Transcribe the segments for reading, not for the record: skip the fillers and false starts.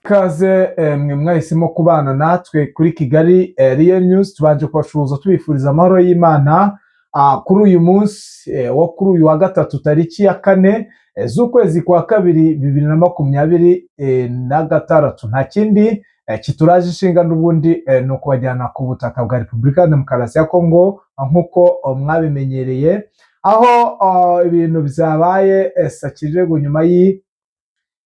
Ikaze mwe mwahisemo kubana natwe kuri Kigali Real News. Tubanje kubashuhuza, tubifuriza amahoro y'Imana kuri uyu munsi wo kuri uyu wa gatatu, tariki ya 4 z'ukwezi kwa kabiri 2026. Nta kindi kituraje ishinga n'ubundi ni ukubajyana ku butaka bwa Repubulika ya Demokarasi ya Kongo, nk'uko mwabimenyereye, aho ibintu byabaye sakirego nyuma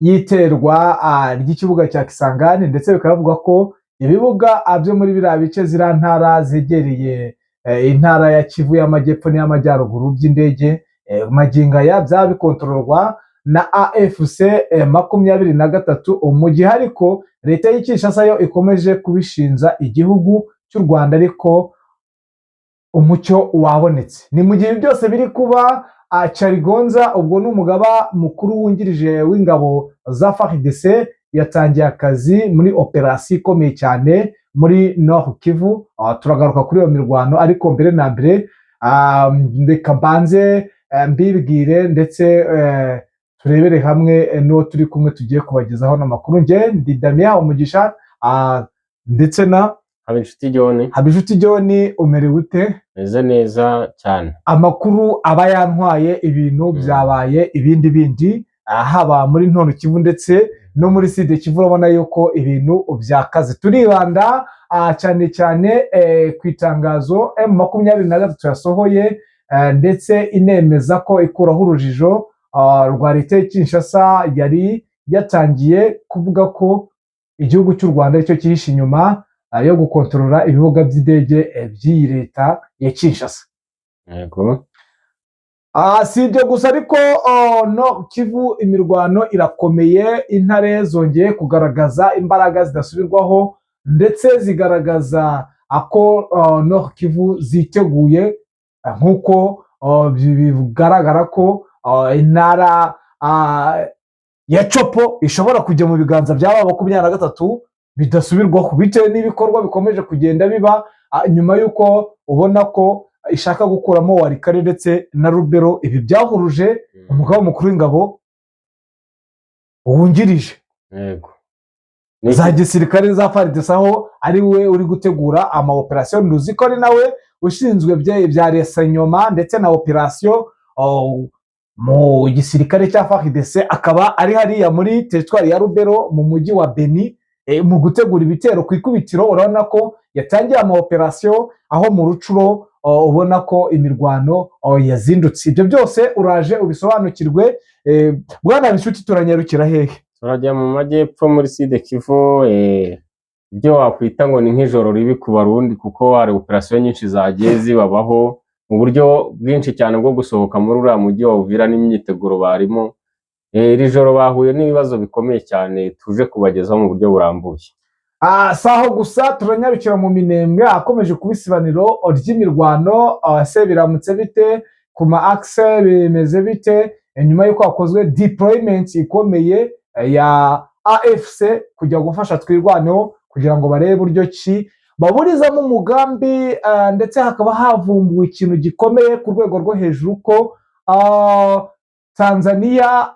y'iterwa ry'ikibuga cya Kisangani, ndetse bikaba bivugwa ko ibibuga byo muri biriya bice, ziriya ntara zegereye intara ya Kivu y'Amajyepfo n'iy'Amajyaruguru, by'indege magingo aya byaba bikontororwa na AFC 23, mu gihe ariko leta y'i Kinshasa yo ikomeje kubishinja igihugu cy'u Rwanda. Ariko umucyo wabonetse. Ni mu gihe ibi byose biri kuba, Charigonza, ubwo ni umugaba mukuru wungirije w'ingabo za FARDC, yatangiye akazi muri operasiyo ikomeye cyane muri Nord Kivu. Turagaruka kuri iyo mirwano, ariko mbere na mbere reka mbanze mbibwire ndetse turebere hamwe n'uwo turi kumwe tugiye kubagezaho n'amakuru. Njye ndi Damien Umugisha, ndetse na Habinshuti John. Habinshuti John, umerewe ute? Meze neza cyane. Amakuru aba yantwaye ibintu byabaye ibindi bindi, haba muri Nord Kivu ndetse no muri Sud Kivu, urabona yuko ibintu byakaze. Turibanda cyane cyane ku itangazo M23 yasohoye, ndetse inemeza ko ikuraho urujijo rwa leta ya Kinshasa yari yatangiye kuvuga ko igihugu cy'u Rwanda aricyo cyihishe inyuma yo gukontorora ibibuga by'indege by'iyi leta ya Kinshasa. Yego. Si ibyo gusa ariko, no Kivu imirwano irakomeye. Intare zongeye kugaragaza imbaraga zidasubirwaho, ndetse zigaragaza ko Nord Kivu ziteguye, nk'uko bigaragara ko intara ya Tshopo ishobora kujya mu biganza bya ba 23 bidasubirwaho, bitewe n'ibikorwa bikomeje kugenda biba, nyuma y'uko ubona ko ishaka gukuramo Walikale ndetse na Lubero. Ibi byahuruje umugaba mukuru w'ingabo wungirije za gisirikare za FARDC, aho ari we uri gutegura ama operasiyo. Nduzi ko ari nawe ushinzwe bya renseignement ndetse na operasiyo mu gisirikare cya FARDC, akaba ari hariya muri teritwari ya Lubero mu mujyi wa Beni mu gutegura ibitero ku ikubitiro. Urabona ko yatangiye ama operasiyo aho mu Rutshuru, ubona ko imirwano yazindutse. Ibyo byose uraje ubisobanukirwe. Bwana Inshuti, turanyarukira hehe? Turajya mu majyepfo muri Sud Kivu, ibyo wakwita ngo ni nk'ijoro ribi ku Barundi, kuko hari operasiyo nyinshi zagiye zibabaho mu buryo bwinshi cyane bwo gusohoka muri uriya mujyi wa Uvira n'imyiteguro barimo. Iri joro bahuye n'ibibazo bikomeye cyane tuje kubagezaho mu buryo burambuye. Si aho gusa, turanyarukira mu Minembwe ahakomeje kuba isibaniro ry'imirwano. Se biramutse bite ku ma akise, bimeze bite? Nyuma y'uko hakozwe deployment ikomeye ya AFC kujya gufasha Twirwaneho kugira ngo barebe uburyo ki baburizamo umugambi, ndetse hakaba havumbuwe ikintu gikomeye ku rwego rwo hejuru ko Tanzania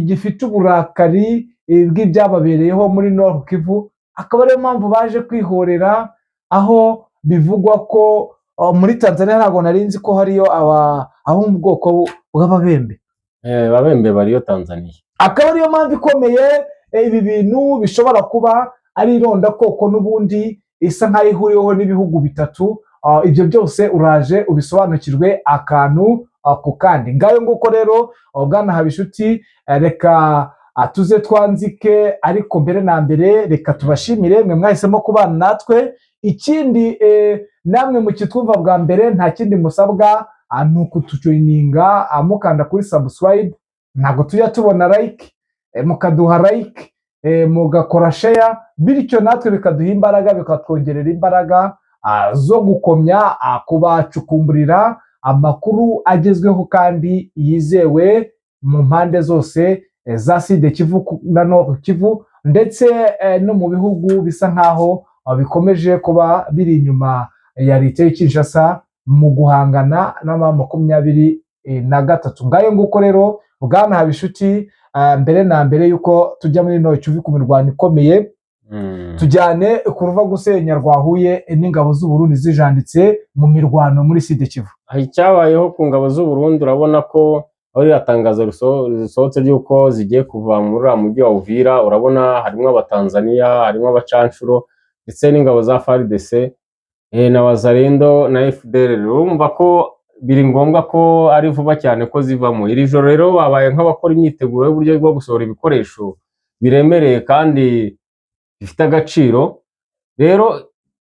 gifite uburakari bw'ibyababereyeho muri Nord Kivu, akaba ariyo mpamvu baje kwihorera, aho bivugwa ko muri Tanzania, ntabwo nari nzi ko hariyo abo mu bwoko bw'Ababembe. Babembe bariyo Tanzania. Akaba ariyo mpamvu ikomeye ibi bintu bishobora kuba ari irondakoko n'ubundi isa nk'aho ihuriweho n'ibihugu bitatu. Ibyo byose uraje ubisobanukirwe akantu ku kandi. Ngayo nguko rero, bwana Habishuti, reka tuze twanzike, ariko mbere na mbere reka tubashimire mwe mwahisemo kubana natwe. Ikindi, namwe mukitwumva bwa mbere, nta kindi musabwa ni ukutujoininga mukanda kuri subscribe. Ntabwo tujya tubona like, mukaduha like, mugakora share, bityo natwe bikaduha imbaraga, bikatwongerera imbaraga zo gukomya kubacukumburira amakuru agezweho kandi yizewe mu mpande zose za Sud Kivu na Nord Kivu, ndetse no mu bihugu bisa nkaho bikomeje kuba biri inyuma ya leta y'i Kinshasa mu guhangana n'ama 23. Ngayo nguko rero, bwana Habishuti. Mbere na mbere yuko tujya muri Nord Kivu ku mirwano ikomeye, tujyane ku ruva gusenya rwahuye n'ingabo z'u Burundi zijanditse mu mirwano muri Sud Kivu. Aha icyabayeho ku ngabo z'u Burundi, urabona ko aho ririya tangazo risohotse ry'uko zigiye kuva muri uriya mujyi wa Uvira, urabona harimo Abatanzaniya, harimo abacanshuro ndetse n'ingabo za FARDC na Wazalendo na FDLR. Urumva ko biri ngombwa ko ari vuba cyane ko zivamo. Iri joro rero babaye nk'abakora imyiteguro y'uburyo bwo gusohora ibikoresho biremereye kandi bifite agaciro. Rero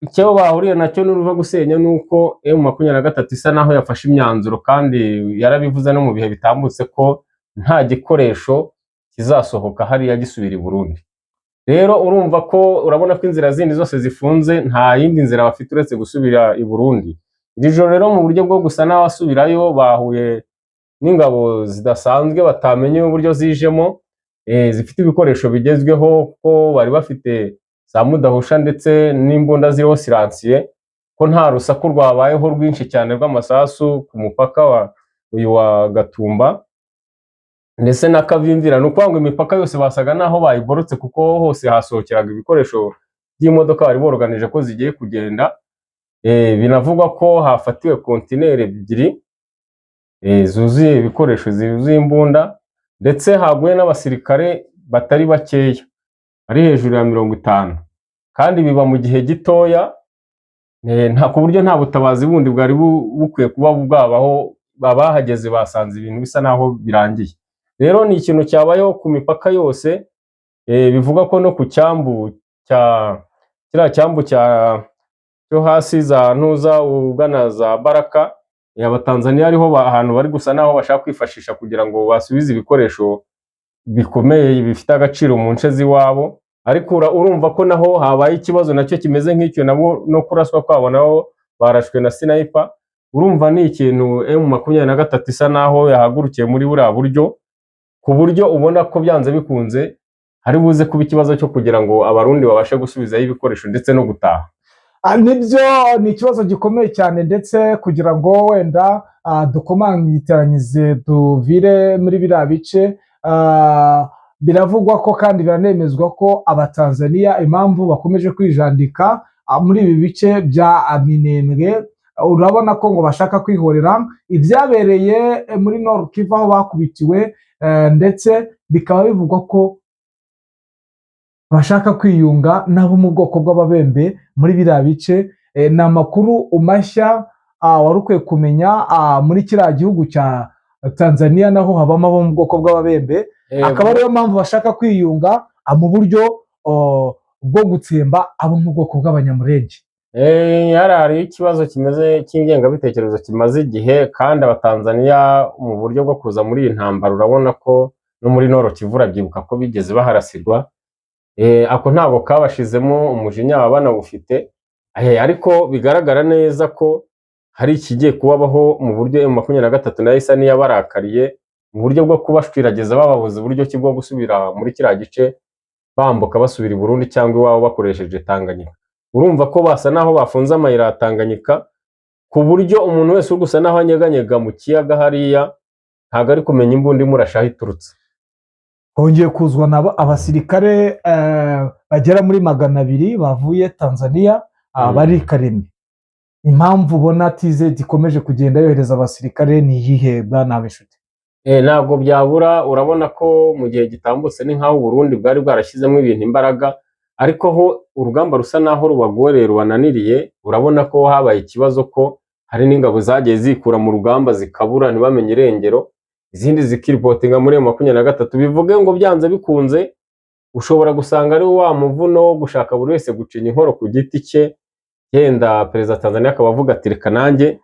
icyo bahuriye nacyo n'uruva gusenya ni uko M23 isa naho yafashe imyanzuro, kandi yarabivuze no mu bihe bitambutse ko nta gikoresho kizasohoka hariya gisubira i Burundi. Rero urumva ko urabona ko inzira zindi zose zifunze, nta yindi nzira bafite uretse gusubira i Burundi. Iri joro rero mu buryo bwo gusa n'abasubirayo bahuye n'ingabo zidasanzwe batamenye uburyo zijemo, zifite ibikoresho bigezweho, ko bari bafite za mudahusha ndetse n'imbunda ziriho silencieux, ko nta rusaku rwabayeho rwinshi cyane rw'amasasu ku mupaka wa uyu wa Gatumba ndetse na Kavimvira. Ni ukuvuga ngo imipaka yose basaga naho bayiborotse, kuko hose hasohokeraga ibikoresho by'imodoka bari boroganije ko zigiye kugenda. Binavugwa ko hafatiwe kontineri ebyiri zuzuye ibikoresho, zuzuye imbunda, ndetse haguye n'abasirikare batari bakeya bari hejuru ya 50, kandi biba mu gihe gitoya, nta ku buryo nta butabazi bundi bwari bukwiye kuba bwabaho. Abahageze basanze ibintu bisa naho birangiye. Rero ni ikintu cyabayeho ku mipaka yose, bivugwa ko no ku cyambu cya kiriya cyambu cya cyo hasi za Ntuza ugana za Baraka, Abatanzaniya ariho ahantu bari gusa naho bashaka kwifashisha kugira ngo basubize ibikoresho bikomeye bifite agaciro mu nce z'iwabo. Ariko urumva ko naho habaye ikibazo nacyo kimeze nk'icyo, nabo no kuraswa kwabo nabo barashwe na sniper. Urumva ni ikintu M23 isa naho yahagurukiye muri buriya buryo, ku buryo ubona ko byanze bikunze hari buze kuba ikibazo cyo kugira ngo Abarundi babashe gusubizayo ibikoresho ndetse no gutaha. Nibyo, ni ikibazo gikomeye cyane, ndetse kugira ngo wenda dukomangiranyize tuvire muri biriya bice, biravugwa ko kandi biranemezwa ko Abatanzaniya impamvu bakomeje kwijandika muri ibi bice bya Minembwe, urabona ko ngo bashaka kwihorera ibyabereye muri Nord Kivu aho bakubitiwe, ndetse bikaba bivugwa ko bashaka kwiyunga n'abo mu bwoko bw'Ababembe muri biriya bice. Ni amakuru mashya wari ukwiye kumenya. Muri kiriya gihugu cya Tanzania naho habamo abo mu bwoko bw'Ababembe, akaba ariyo mpamvu bashaka kwiyunga mu buryo bwo gutsemba abo mu bwoko bw'Abanyamurenge. Hariya hariho ikibazo kimeze cy'ingengabitekerezo kimaze igihe, kandi Abatanzaniya mu buryo bwo kuza muri iyi ntambara, urabona ko no muri Nord Kivu urabyibuka ko bigeze baharasirwa. Ako ntabwo kabashizemo umujinya baba banawufite, ariko bigaragara neza ko hari ikigiye kubabaho mu buryo M23 nayo isa n'iyabarakariye mu buryo bwo kubashwiragiza, bababuza uburyo ki bwo gusubira muri kiriya gice, bambuka basubira i Burundi cyangwa iwabo bakoresheje Tanganyika. Urumva ko basa naho bafunze amayira ya Tanganyika, ku buryo umuntu wese uri gusa naho anyeganyega mu kiyaga hariya ntabwo ari kumenya imbunda imurashe aho iturutse. Hongeye kuzwa nabo abasirikare bagera muri 200 bavuye Tanzania, bari Karemi. Impamvu ubona TZ ikomeje kugenda yohereza abasirikare ni iyihe, bwana Habinshuti? Ntabwo byabura. Urabona ko mu gihe gitambutse ni nk'aho Uburundi bwari bwarashyizemo ibintu imbaraga, ariko ho urugamba rusa naho rubagoreye, rubananiriye. Urabona ko habaye ikibazo ko hari n'ingabo zagiye zikura mu rugamba zikabura ntibamenye irengero, izindi zikiripotinga muri M23. Bivuge ngo byanze bikunze ushobora gusanga ari wa muvuno wo gushaka buri wese gucinya inkoro ku giti cye. Yenda perezida wa Tanzania akaba avuga ati: "Reka nanjye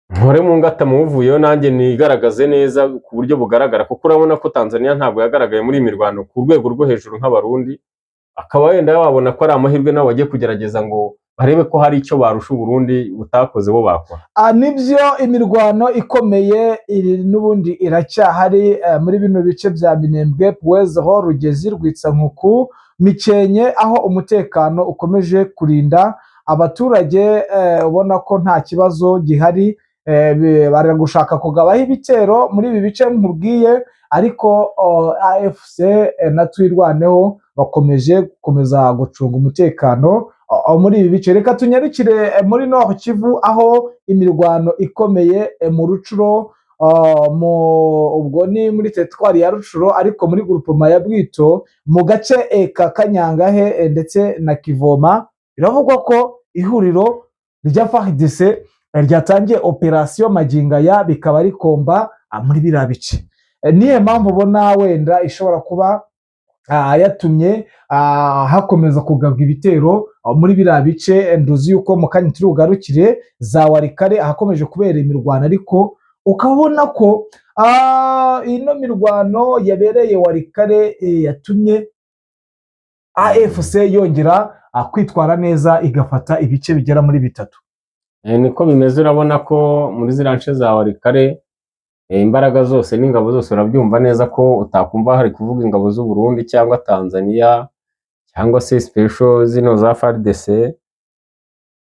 nkore mu ngata muvuyeyo, nanjye nigaragaze neza ku buryo bugaragara," kuko urabona ko Tanzania ntabwo yagaragaye muri iyi mirwano ku rwego rwo hejuru nk'Abarundi. Akaba wenda wabona ko ari amahirwe nabo bagiye kugerageza ngo barebe ko hari icyo barusha Uburundi butakoze bo bakora. Nibyo, imirwano ikomeye iri n'ubundi iracyahari muri bino bice bya Minembwe, Puwezeho, Rugezi, Rwitsankuku, Mikenke, aho umutekano ukomeje kurinda abaturage, ubona ko nta kibazo gihari. Bari gushaka kugabaho ibitero muri ibi bice nkubwiye. Ariko AFC na Twirwaneho bakomeje gukomeza gucunga umutekano muri ibi bice. Reka tunyarukire muri Nord Kivu, aho imirwano ikomeye mu Rucuro, ubwo ni muri teritwari ya Rucuro, ariko muri groupement ya Bwito, mu gace ka Kanyangahe ndetse na Kivoma. Biravugwa ko ihuriro rya FARDC ryatangiye operasiyo magingo aya, bikaba rikomba muri biriya bice. Niyo mpamvu ubona wenda ishobora kuba yatumye hakomeza kugabwa ibitero muri biriya bice? Nduzi yuko mu kanya turi bugarukire za Walikale, ahakomeje kubera imirwano, ariko ukabona ko ino mirwano yabereye Walikale yatumye AFC yongera kwitwara neza, igafata ibice bigera muri bitatu. Niko bimeze. Urabona ko muri ziriya nce za Walikale imbaraga zose n'ingabo zose, urabyumva neza ko utakumva hari kuvuga ingabo z'u Burundi cyangwa Tanzania cyangwa se special zino za FARDC,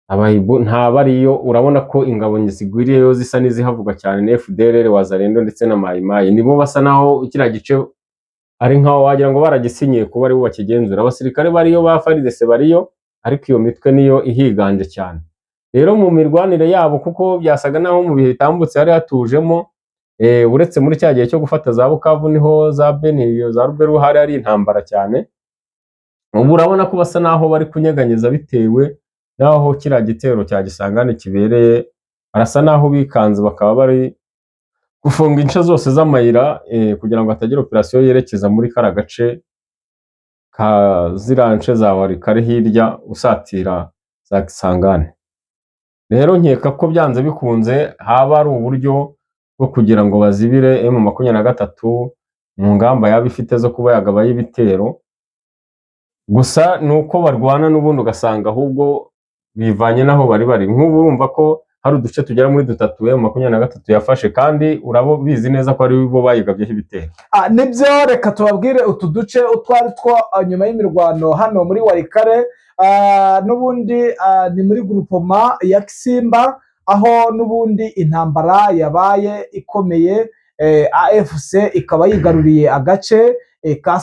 abahibu ntaba ariyo. Urabona ko ingabo zigwiriyeyo zisa n'izihavugwa cyane ni FDLR, Wazalendo ndetse na Mai Mai. Nibo basa naho kiriya gice ari nkaho wagira ngo baragisinyiye kuba aribo bakigenzura. Abasirikare bariyo ba FARDC bariyo, ariko iyo mitwe niyo ihiganje cyane. Rero mu mirwanire yabo, kuko byasaga naho mu bihe bitambutse hari hatujemo, uretse muri cya gihe cyo gufata za Bukavu, niho za Beni, za Ruberu hari hari intambara cyane. Ubu urabona ko basa naho bari kunyeganyeza bitewe n'aho kiriya gitero cya Kisangani kibereye. Barasa naho bikanze, bakaba bari gufunga ince zose z'amayira kugira ngo hatagira operasiyo yerekeza muri kariya gace ka ziriya nce za Walikale hirya usatira za Kisangani. Rero nkeka ko byanze bikunze haba ari uburyo bwo kugira ngo bazibire M23 mu ngamba yaba ifite zo kuba yagabayo ibitero. Gusa ni uko barwana n'ubundi, ugasanga ahubwo bivanye n'aho bari bari. Nk'ubu urumva ko hari uduce tugera muri dutatu M23 yafashe, kandi urabo bizi neza ko ari bo bayigabyeho ibitero. Nibyo, reka tubabwire utu duce utwo ari two nyuma y'imirwano hano muri Walikale. N'ubundi ni muri groupement ya Kisimba, aho n'ubundi intambara yabaye ikomeye, AFC ikaba yigaruriye agace ka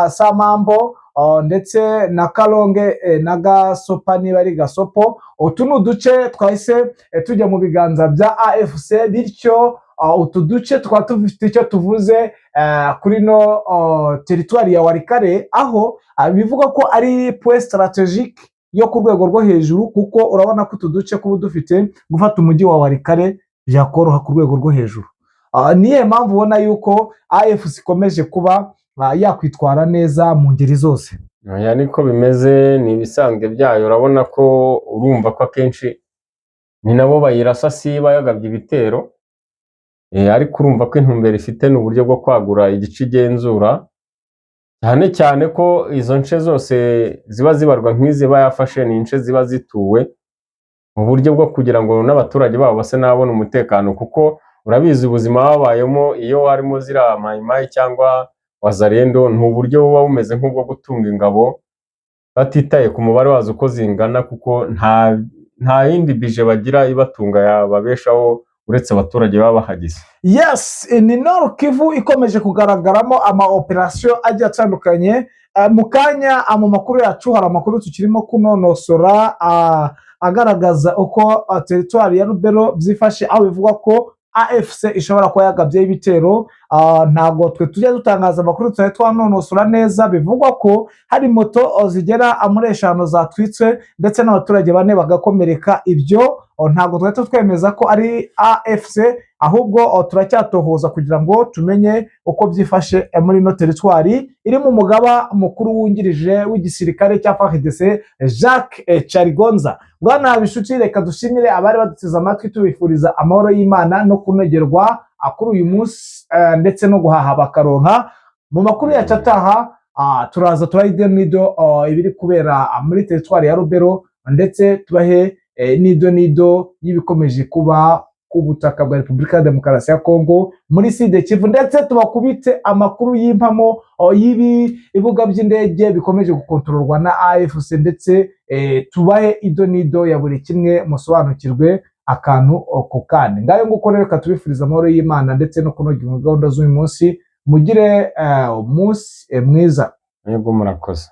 Samambo ndetse na Karonge na Gasopa, niba ari Gasopo. Utu ni uduce twahise tujya mu biganza bya AFC, bityo utu duce tukaba dufite icyo tuvuze kuri no teritwari ya Walikale, aho bivuga ko ari point stratégique yo ku rwego rwo hejuru, kuko urabona ko utu duce kuba dufite, gufata umujyi wa Walikale byakoroha ku rwego rwo hejuru. Niyo mpamvu ubona yuko AFC ikomeje kuba yakwitwara neza mu ngeri zose. Oya, niko bimeze, ni ibisanzwe byayo. Urabona ko urumva ko akenshi ni nabo bayirasa, si bayagabye ibitero. Ariko urumva ko intumbero ifite ni uburyo bwo kwagura igice igenzura, cyane cyane ko izo nce zose ziba zibarwa nk'izi bayafashe, ni ince ziba zituwe, mu buryo bwo kugira ngo n'abaturage babo base n'ababona umutekano, kuko urabizi ubuzima babayemo iyo harimo ziriya Mayimayi cyangwa Wazalendo ni uburyo buba bumeze nk'ubwo gutunga ingabo batitaye ku mubare wazo uko zingana, kuko nta yindi budget bagira ibatunga yababeshaho uretse abaturage baba bahagize. Yes, ni Nord Kivu ikomeje kugaragaramo ama operasiyo agiye atandukanye. Mu kanya mu makuru yacu hari amakuru tukirimo kunonosora agaragaza uko teritwari ya Rubero byifashe, aho bivugwa ko AFC ishobora kuba yagabyeho ibitero. Ntabwo twe tujya dutangaza amakuru tutari twanonosora neza. Bivugwa ko hari moto zigera muri 5 zatwitswe ndetse n'abaturage bane bagakomereka. Ibyo ntabwo twahita twemeza ko ari AFC, ahubwo turacyatohoza kugira ngo tumenye uko byifashe muri ino teritwari iri mu mugaba mukuru wungirije w'igisirikare cya FARDC, Jacques Charigonza. Bwana Bishuti, reka dushimire abari baduteze amatwi, tubifuriza amahoro y'Imana no kunogerwa kuri uyu munsi ndetse no guhaha bakaronka. Mu makuru yacu ataha turaza turaha nido ibiri kubera muri teritwari ya Rubero, ndetse tubahe nido nido y'ibikomeje kuba ku butaka bwa Repubulika ya Demokarasi ya Kongo muri Sud Kivu, ndetse tubakubite amakuru y'impamo y'ibibuga by'indege bikomeje gukontororwa na AFC, ndetse tubahe ido nido ya buri kimwe, musobanukirwe akantu ku kandi. Ngayo nguko rero, reka tubifuriza amahoro y'Imana ndetse no kunogerwa gahunda z'uyu munsi. Mugire umunsi mwiza. Yego, murakoze.